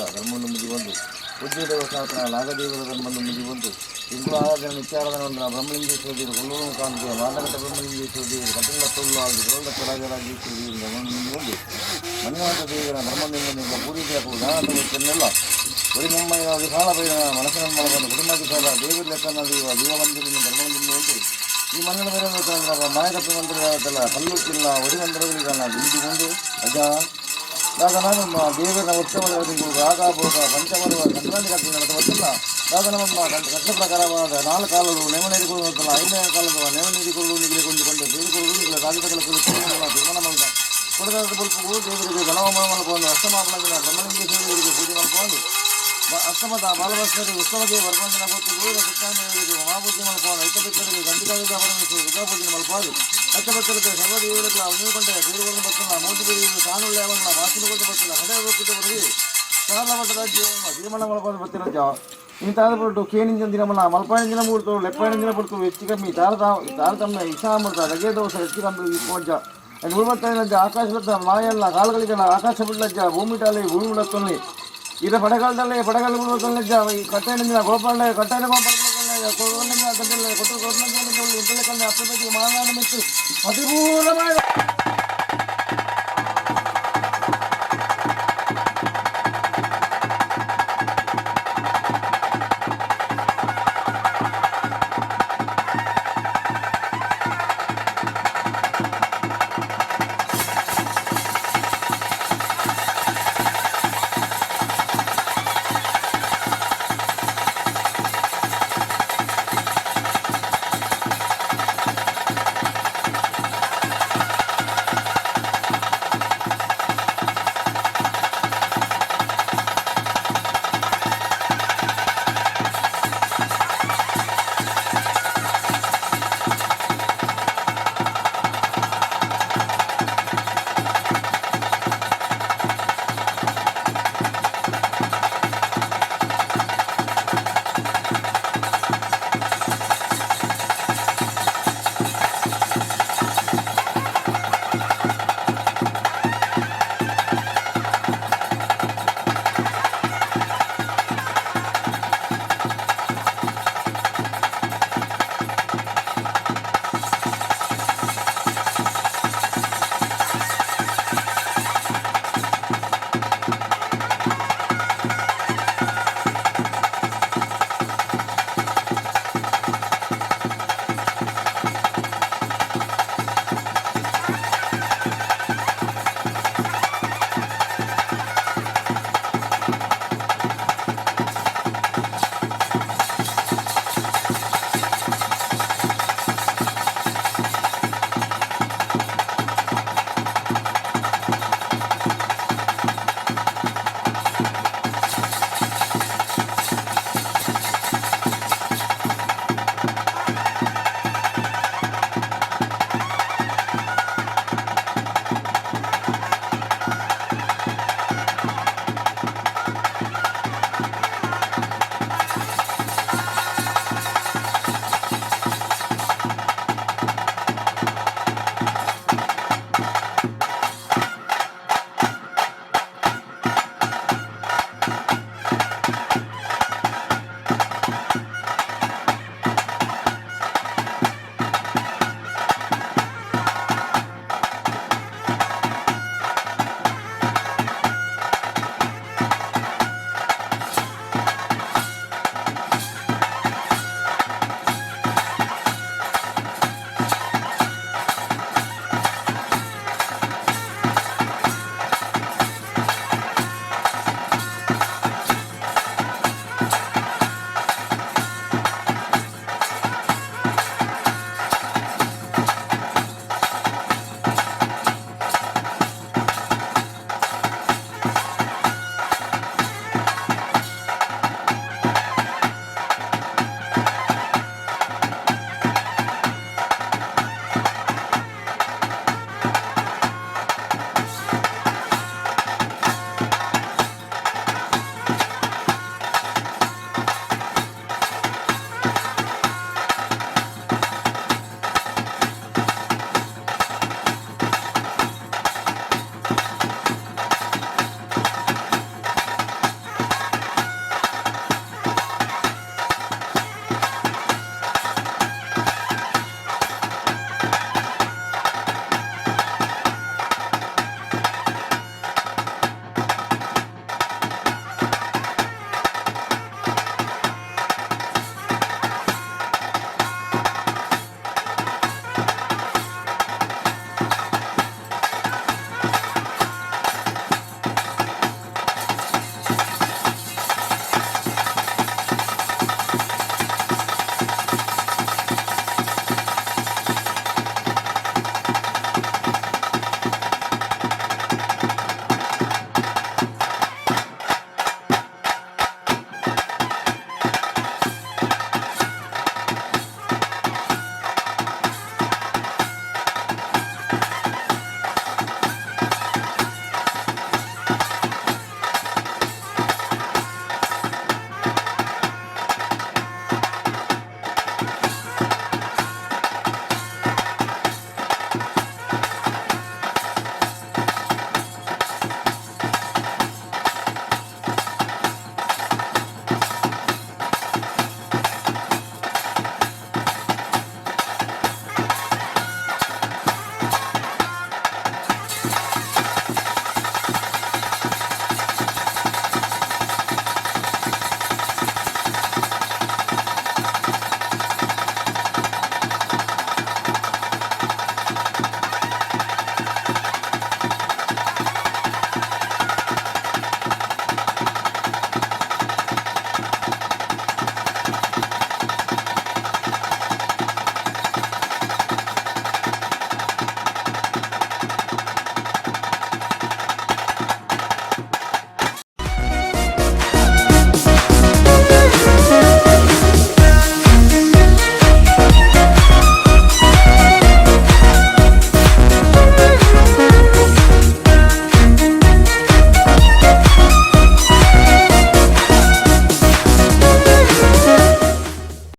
ಧರ್ಮವನ್ನು ಮುಗಿ ಬಂದು ಉಜ್ಜಯ ದೇವಸ್ಥಾನ ನಾಗದೇವರ ಧರ್ಮವನ್ನು ಮುಗಿ ಬಂದು ಇಂದು ಆರಾಧನೆ ನಿತ್ಯಾರಾಧನೆ ಒಂದು ಬ್ರಹ್ಮಲಿಂಗೇಶ್ವರ ದೇವರು ಕೊಲ್ಲೂರು ಕಾಂತಿಯ ಮಾದಕಟ ಬ್ರಹ್ಮಲಿಂಗೇಶ್ವರ ದೇವರು ಕಟಲ ತೊಲ್ಲು ಆಗಿ ದೊಡ್ಡ ರಾಜರಾಜೇಶ್ವರ ದೇವರು ಧರ್ಮವನ್ನು ಮುಗಿ ಬಂದು ಮಂಜುನಾಥ ದೇವರ ಧರ್ಮದಿಂದ ಪೂಜೆ ದಾನ ಒರಿ ನಮ್ಮ ವಿಶಾಲ ಬೈರನ ಮನಸ್ಸಿನ ಬಂದು ಕುಟುಂಬಾಧಿಕಾರ ದೇವರ ಲೆಕ್ಕನ ದೇವ ದೇವಮಂದಿರ ಧರ್ಮದಿಂದ ಉಂಟು. ಈ ಮಂಡಲ ಬೈರನ ಮಾಯಕಪ್ಪ ಮಂದಿರ ಕಲ್ಲುತ್ತಿಲ್ಲ ಒರಿ ಮಂದಿರಗಳಿಗೆ ಬಿಂದಿಕೊಂಡು ಅಜ್ಜ ಆಗ ನಾನು ದೇವರ ಉತ್ಸವ ರಾಗ ಭೋಗ ಪಂಚಮರುವ ಸಂಕ್ರಾಂತಿ ಕಟ್ಟಲೆ ಗೊತ್ತಿಲ್ಲ. ಆಗ ನಮ್ಮ ಕಟ್ಟ ಪ್ರಕಾರವಾದ ನಾಲ್ಕು ಕಾಲಲು ನೇಮ ನೀಡಿಕೊಳ್ಳುತ್ತಲ್ಲ, ಐದನೇ ಕಾಲದ ನೇಮ ನೀಡಿಕೊಳ್ಳು ನಿಗಲಿ ಕೊಂಡುಕೊಂಡು ಬೇಡಿಕೊಳ್ಳು ನಿಗಲ ರಾಜಕಲ ತೀರ್ಮಾನ ಮಾಡಿದ ಕೊಡದಾದ ಬಲ್ಪು ದೇವರಿಗೆ ಗಣಹೋಮ ಮಲ್ಕೊಂಡು ಅಷ್ಟಮಾಪಣಗಳ ಬ್ರಹ್ಮಲಿಂಗೇಶ್ವರರಿಗೆ ಪೂಜೆ ಮಾಡ್ಕೊಂಡು ಅಷ್ಟಮದ ಬಾಲಭಾಸ್ಕರಿಗೆ ಉತ್ಸವಕ್ಕೆ ವರ್ಗವಂದನ ಗೊತ್ತು ದೂರ ಸುತ್ತಾಂಗರಿಗೆ ಮಹಾಪೂಜೆ ಮಲ್ಕೊಂಡು ಐತಭಕ್ತರಿಗೆ ಗಂಡಿಕಾದ ಪರಮೇಶ್ವರ ದುರ್ಗಾಪೂಜೆ ಮಲ್ಪಾದು ಅಷ್ಟಭಕ್ತರಿಗೆ ಸರ್ವದೇವರುಗಳ ಅವನಿಕೊಂಡೆ ಬೇರುಗಳನ್ನು ಬತ್ತಲ್ಲ ಮೋದಿ ಬೇರು ತಾನುಳ್ಳೆ ವಾಸನೆ ಕೊಂಡು ಬತ್ತಲ್ಲ ಕಡೆ ಹೋಗ್ತಿದ್ದವರಿಗೆ ಸಾಲ ಮಟ್ಟದ ಜೀವನ ತೀರ್ಮಾನ ಮಲ್ಕೊಂಡು ಬರ್ತಿರಜ್ಜ ಇಂತಾದ ಪುರಟು ಕೇನಿಂಜನ ದಿನಮಲ್ಲ ಮಲ್ಪಾಯನ ದಿನ ಮೂಡ್ತು ಲೆಪ್ಪಾಯನ ದಿನ ಪುಡ್ತು ಹೆಚ್ಚು ಕಮ್ಮಿ ತಾರತಮ್ಯ ಇಷಾಮೃತ ರಜೆ ದೋಷ ಹೆಚ್ಚು ಕಮ್ಮಿ ಪೋಜ ಗುರುಮತ್ತೈನಜ್ಜ ಆಕಾಶದ ಮಾಯಲ್ಲ ಕಾಲುಗಳಿಗೆಲ್ಲ ಆಕಾಶ ಬಿಡ್ಲಜ್ಜ ಭೂಮಿ ಟಾಲಿ ಭೂಮಿ ಬಿಡತ್ತಲ್ಲಿ ಇದ ಪಡಗಾಲದಲ್ಲಿ ಪಡಗಾಲ ಬಿಡುತ್ತಲ್ಲಜ್ಜ ಈ ಕಟ್ಟಾಯನ ಗೋಪಾಲ ಕಟ್ಟಾಯನ ಗೋಪಾಲ ಕೊಟ್ಟು ಕೊಟ್ಟು ಅಪ್ಪಿ ಮಾನಾನ ಮಿತ್ತು ಪರಿಪೂರ್ಣമായ.